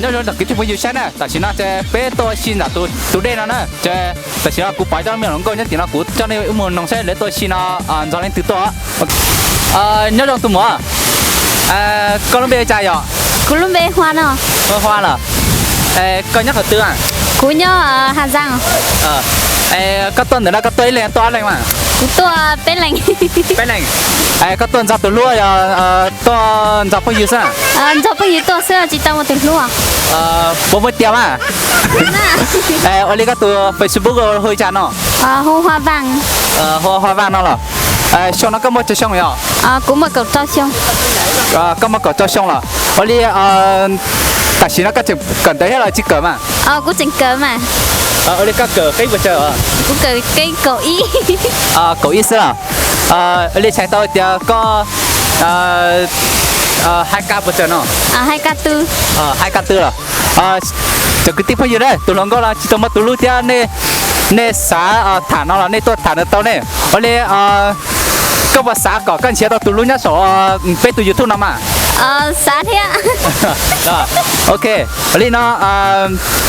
Nyob zoo ntawm kwv tij phooj ywg saib na, tam sim no ces peb tuaj ua si ntawm tus dej no na, ces tam sim no kuv pom cov me hluas nkauj nyob tim no, kuv coj nej mus noog saib lawv tuaj ua si no ntxog leej twg tuaj. Nyob zoo tus muam, koj lub npe li cas yom? Kuv lub npe Hua no. Hua los? Koj nyob qhov twg? Kuv nyob Hà Giang. Koj tuaj ntawm no koj tuaj ib leeg tuaj ob leeg mas? Kuv tuaj peb leeg. Peb leeg. Koj tuaj nrog tus hlub yog tuaj nrog phooj ywg xwb? Nrog phooj ywg tuaj xwb, tsis tau muaj tus hlub. Puas muaj tiag mas? Ua li koj tus Facebook hu li cas no? Hu Hua Vaj. Hu Hua Vaj no los? Xyoo no koj muaj tsawg xyoo yom? Kuv muaj kaum rau xyoo. Koj muaj kaum rau xyoo los? Ua li tam sim no koj tseem kawm ntawv thiab los tsis kawm mas? Kuv tseem kawm mas. Ua li koj kawm qib puas tsawg? Kuv kawm qib kaum ib. Kaum ib xwb los? Ua li txhais tau tias koj hais kab puas tsawg no? Hais kab twb. Hais kab twb los? Cov kwv tij phooj ywg na, tus hluas nkauj los tsis tau muaj tus hlub thiab, nej xav tham no los nej tuaj tham nws tau ne. Ua li koj puas xav kom koj nrhiav tau tus hlub nyob saum peb tus YouTube no mas? Xav thiab. Ok, ua li no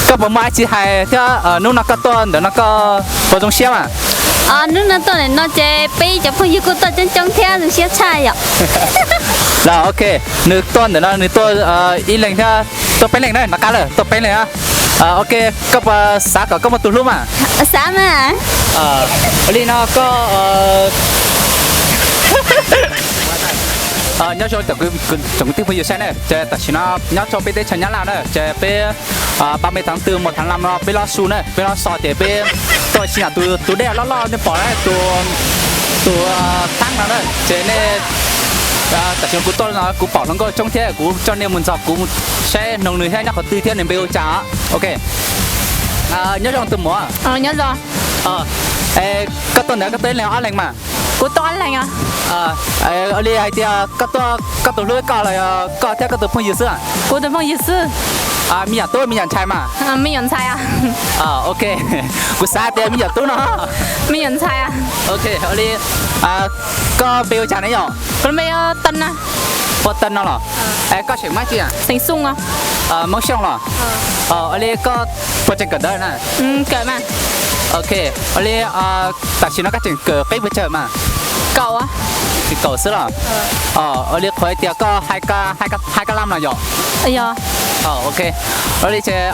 koj puas muaj dab tsi hais thiab, hnub no koj tuaj ntawm no koj puas zoo siab mas? Hnub no tuaj ntawm no ces peb cov phooj ywg kuj tuaj coob coob thiab zoo siab tshaj yom. Los ok, nws tuaj ntawm no nws tuaj ib leeg thiab, tuaj peb leeg na, nov qab lawm tuaj peb leeg. Ok, koj puas xav kom koj muaj tus hlub mas? Xav mas. Ua li no koj nyob zoo tsoom kwv tij phooj ywg saib na, ces tam sim no nyob rau peb teb chaws Nyab Laj na, ces peb ba me tháng tư một tháng năm no peb los su na, peb los so ces peb tuaj ua si ntawm tus dej loj loj nej pom na, tus tus thab no na, ces nej tam sim no kuv tuaj no kuv pom hluas nkauj coob thiab, kuv coj nej mus nrog kuv saib noog nws thiab nyob qhov twg thiab nws npe hu cas. Ok, nyob zoo tus muam. Nyob zoo. Koj tuaj ntawd koj tuaj ib leeg ob leeg mas? Kuv tuaj ob leeg. Ua li hais tias koj tuaj koj tus hlub koj los koj thiab koj tus phooj ywg xwb? Kuv tus phooj ywg xwb. Me nyuam tub me nyuam ntxhais mas? Me nyuam ntxhais. Ok, kuv xav tias me nyuam tub no. Me nyuam ntxhais. Ok, ua li koj npe hu cas ne yom? Kuv npe Tân na. Pua Tân no los? Koj xeem Hmoob tsi? Xeem Xyooj. Hmoob Xyooj los? Ua li koj puas tseem kawm ntawv na? Kawm mas. Ok, ua li tam sim no koj tseem kawm qib puas tsawg mas? Kaum. Tsis kaum xwb los? Ua li qhuav tias koj hais kab lam no yom? Ok, ua li ces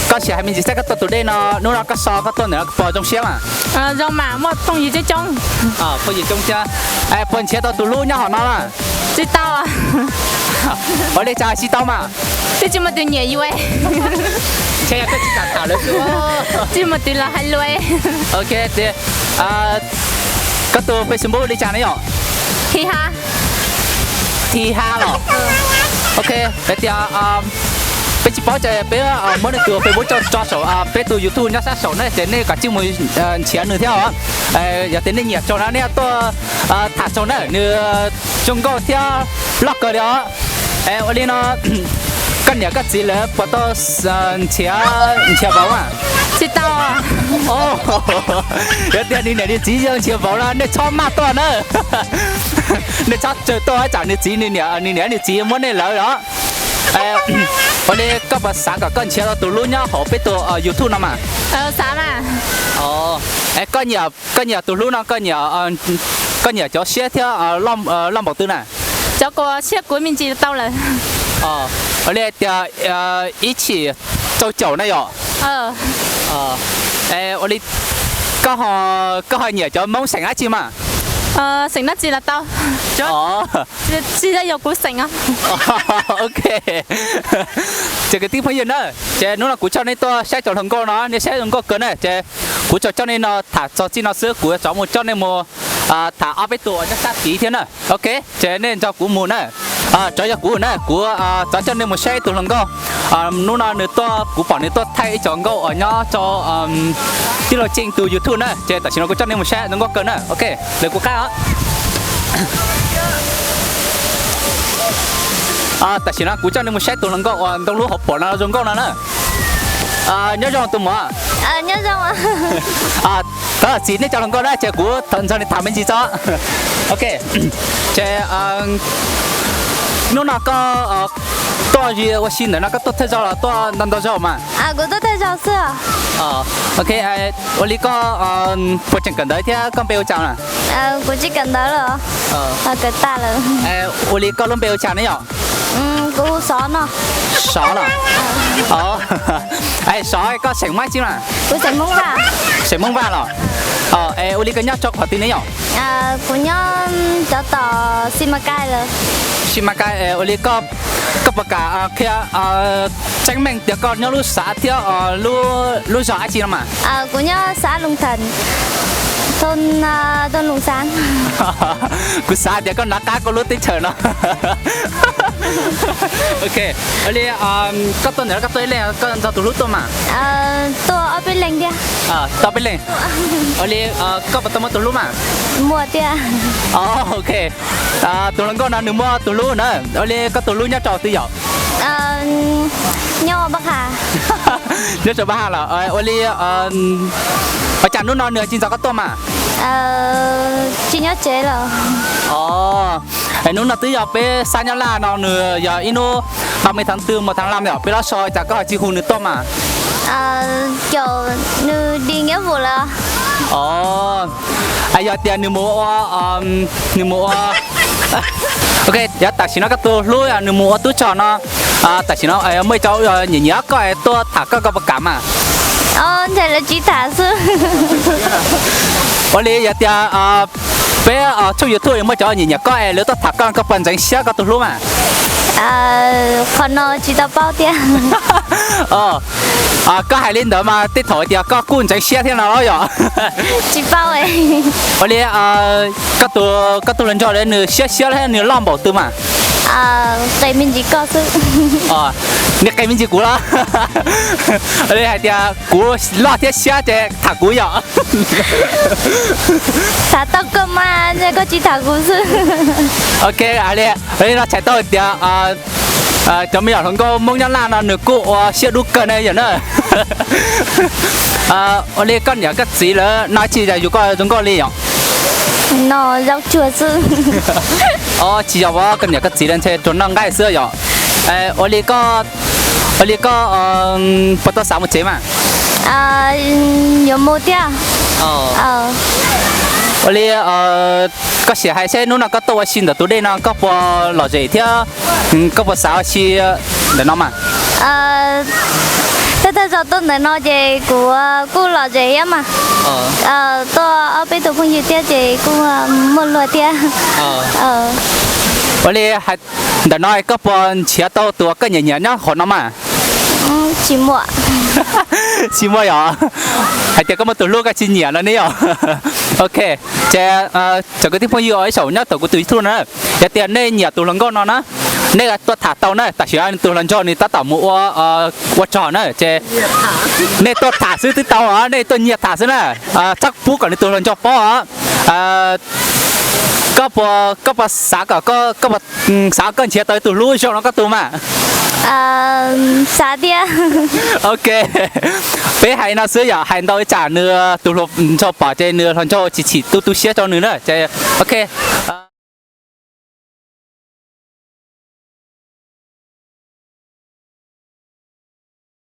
koj sim hais me ntsis saib koj tuaj tus dej no hnub no koj so koj tuaj ntawm no puas zoo siab mas? Zoo mas, muaj phooj ywg coob coob. Phooj ywg coob thiab. Puas nrhiav tau tus hlub nyob hauv no mas? Tsis tau. Ua li cas tsis tau mas? Twb tsis muaj tus nyiam yus. Tsis muaj tus los hais lus. Ok, koj tus Facebook li cas ne yom? Thi Ha. Thi Ha los? Ok, hais tias peb tsis paub ces peb muab nej tus Facebook tso saum peb tus YouTube nyob sab saum na, ces nej kom tsij mus nrhiav nws thiab os. Yog tias nej nyiam tsaug no nej tuaj tham tsaug na, nws zoo nkauj thiab loj kawg li os. Ua li no, koj niam koj txiv lawv puas tau nrhiav nrhiav vauv mas? Tsis tau. Yog tias nws niam nws txiv yeej nrhiav vauv no nej txhob maj tuaj na. Nej txhob tsawg tuaj tsam nws txiv nws niam nws niam nws txiv muab nej lawv los. Ua li koj puas xav kom koj nrhiav tau tus hlub nyob hauv peb tus YouTube no mas? Xav mas. Koj nyiam tus hlub no koj nyiam cov siab thiab loj npaum twg na? Cov kuv siab kuv me ntsis tau lawm. Ua li tias ib txhis rau caum na yom? Ua li koj ho nyiam cov Hmoob xeem dab tsi mas? Xeem dab tsi los tau, tsis yog kuv xeem. Ok, ces kwv tij phooj ywg na, ces hnub no kuv coj nej tuaj saib cov hluas nkauj no, nej saib zoo nkauj kawg na, ces kuv tsuas coj nej no tham txog txij no xwb, kuv yuav rov mus coj nej mus tham ob peb tus uas nyob sab tid thiab na. Ok, ces nej nrog kuv mus na. Tsuas yog kuv na, kuv rov coj nej mus saib ib tug hluas nkauj. Hnub no nws tuaj, kuv pom nws tuaj thaij ib co nkauj uas nyob rau tij laug Ceej tus YouTube na, ces tam sim no kuv coj nej mus saib zoo nkauj kawg na. Ok, lawv kuv qab os. Tam sim no kuv coj nej mus saib tus hluas nkauj uas ntoo lub hauv phuam no zoo nkauj no na. Nyob zoo tus muam. Thov txim nej cov hluas nkauj na, ces kuv nrog nws tham me ntsis tso. Ok, ces hnub no koj tuaj ua si ntawm no koj tuaj thawj zaug los tuaj ntau ntau zaug mas? Kuv tuaj thawj zaug xwb. Ok, ua li koj puas tseem kawm ntawv thiab koj npe ua cas na? Kuv tsis kawm ntawv lawm, kawm tas lawm. Ua li koj lub npe ua cas ne yom? Kuv hu Sov no. Sov los? Sov koj seem Hmoob tsi mas? Kuv seem Hmoob Vaj. Seem Hmoob Vaj los? Ua li koj nyob rau qhov twg ne yom? Kuv nyob cov tom Xi Ma Kai lawm. Xi Ma Kai, ua li koj, koj puas kam qhia tseeb meej tias koj nyob lub xav thiab lub zos dab tsi no mas? Kuv nyob xav Loos Theem, thôn, thôn Lùng Sáng. Kuv xav tias koj nav qab koj lub teb chaws no. Ok, ua li koj tuaj ntawm no koj tuaj ib leeg koj nrog tus hlub tuaj mas? Tuaj ob peb leeg thiab. Tuaj peb leeg. Ua li koj puas tau muaj tus hlub mas? Muaj thiab. Ok, tus hluas nkauj no nws muaj tus hlub na. Ua li koj tus hlub nyob rau twg yom? Nyob Paj Has. Nyob rau Paj Has los? Ua li ua cas hnub no nws tsis nrog koj tuaj mas? Tsis nyob tsev lawm. Hnub no twb yog peb xab Nyab Laj no nws yog ib hnub ba mươi tháng tư mùng một tháng năm yom, peb los so cas koj ho tsis hu nws tuaj mas? Caum nws đi nghĩa vụ lawm. Yog tias nws mus ua, nws mus ua, ok, yog tam sim no koj tus hlub nws mus ua tub rog no, tam sim no muaj ib co nyiam nyiam koj tuaj tham koj, koj puas kam mas? Ntshe lawv tsis tham xwb. Ua li yog tias peb tshooj YouTube muaj cov nyiam nyiam koj es lawv tuaj tham koj, koj puas ntxeev siab koj tus hlub mas? Qhov no tsis tau paub thiab. Koj hais li ntawd mas tej thaum hais tias koj kuj ntxeev siab thiab no los yom? Tsis paub. Ua li koj tus hluas nraug nws siab siab thiab nws loj npaum twg mas? Qes me ntsis koj xwb. Nws qes me ntsis kuv los? Ua li hais tias kuv loj thiab siab ces tham kuv yom? Tham tau koj mas, koj tsis tham kuv xwb. Ok, li no txhais tau hais tias cov me nyuam hluas nkauj Hmoob Nyab Laj no nws kuj ua siab dub kawg ne yom na. Ua li koj niam koj txiv lawv no tsis yog yus koj zoo nkauj li yom? No zaub tsuag xwb. Tsis yog, koj niam koj txiv lawv ntshe rau noj nqaij xwb yom. Ua li koj, ua li koj puas tau xav mus tsev mas? Yuav mus thiab. Ua li koj sim hais seb hnub no koj tuaj ua si ntawm tus dej no koj puas lom zem thiab koj puas xav ua si ntawm no mas? Thawj thawj zaug tuaj ntawm no ces kuv kuj lom zem thiab mas. Tuaj ob peb tus phooj ywg thiab ces kuj muaj luag thiab. Ua li ntawm no koj puas nrhiav tau tus koj nyiam nyiam nyob hauv no mas? Tsis muaj. Tsis muaj yom? Hais tias koj muaj tus hlub koj tsis nyiam no ne yom? Ok, ces cov kwv tij phooj ywg ib saum nyob tau kuv tus YouTube na, yog tias nej nyiam tus hluas nkauj no na, nej tuaj tham tau na, tam sim no tus hluas nraug nws tab tom mus ua, ua rog na ces nej tuaj tham xwb twb tau os, nej tuaj nyiag tham xwb na. Txhob pub kom nws tus hluas nraug paub os. Koj puas, koj puas xav kom, koj puas xav koj nrhiav tau tus hlub zoo no koj tus mas? Xav thiab. Ok, peb hais no xwb yom, hais ntau ib tsam nws tus hluas nraug pom ces nws hluas nraug tsis chim tu tu siab rau nws na ces. Ok,